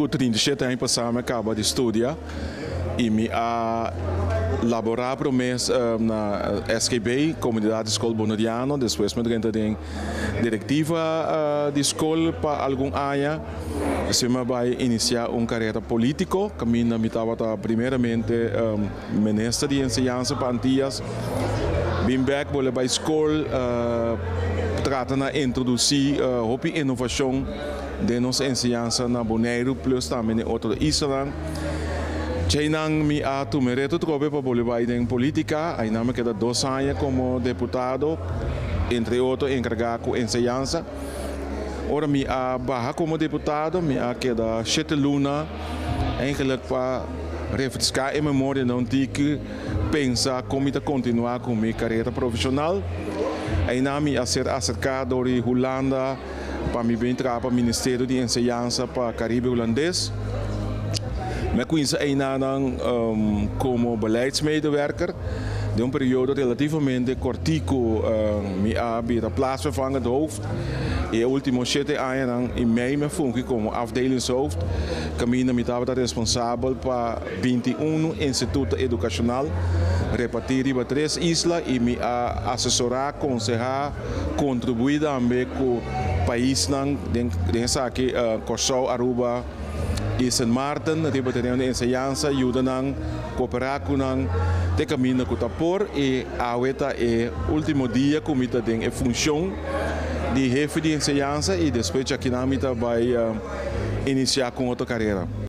Ku 37 aña pasá mi a kaba di studia i mi a laborá promé na SGB, Komunidat di Skol Boneriano, despues mi a drenta den direktiva di skol pa algun aña. Despues mi a bai inisiá un karera polítiko kaminda mi tabata primeramente minister di enseñansa pa Antias. Bin bèk bolbe bai skol trata na introdusí hopi inovashon den nos enseñansa na Boneiru plus tambe den otro islanan. Djeinan mi a tuma e reto trobe pa bolbe bai den politica. Ainan mi a keda 2 aña como deputado, entre otro encarga cu enseñansa. Ora mi a baha como deputado mi a keda 7 luna eigenlijk pa refresca e memoria na un tiki, pensa con mi ta continua cu mi carera profesional. Ainan mi a ser acerca door di Hulanda pa mi bin traha pa Ministerio di Enseñansa pa Caribe Hulandes. Mi a cuminsa einanan como beleidsmedewerker. Den un periodo relativamente cortico mi a bira plaatsvervangend hoofd. Y e ultimo 7 añanan y mei mi a fungi como afdelingshoofd. Caminda mi tabata responsabel pa 21 instituto educacional reparti riba 3 isla y mi a asesora, conseha, contribui tambe cu paisnan den esaki Kòrsou, Aruba y Sint Maarten riba tereno di enseñansa, yuda nan, coopera cu nan te caminda cu ta por y awe ta e ultimo dia cu mi ta den e funcion di hefe di enseñansa y despues djakinan mi ta bay inicia cu otro carera.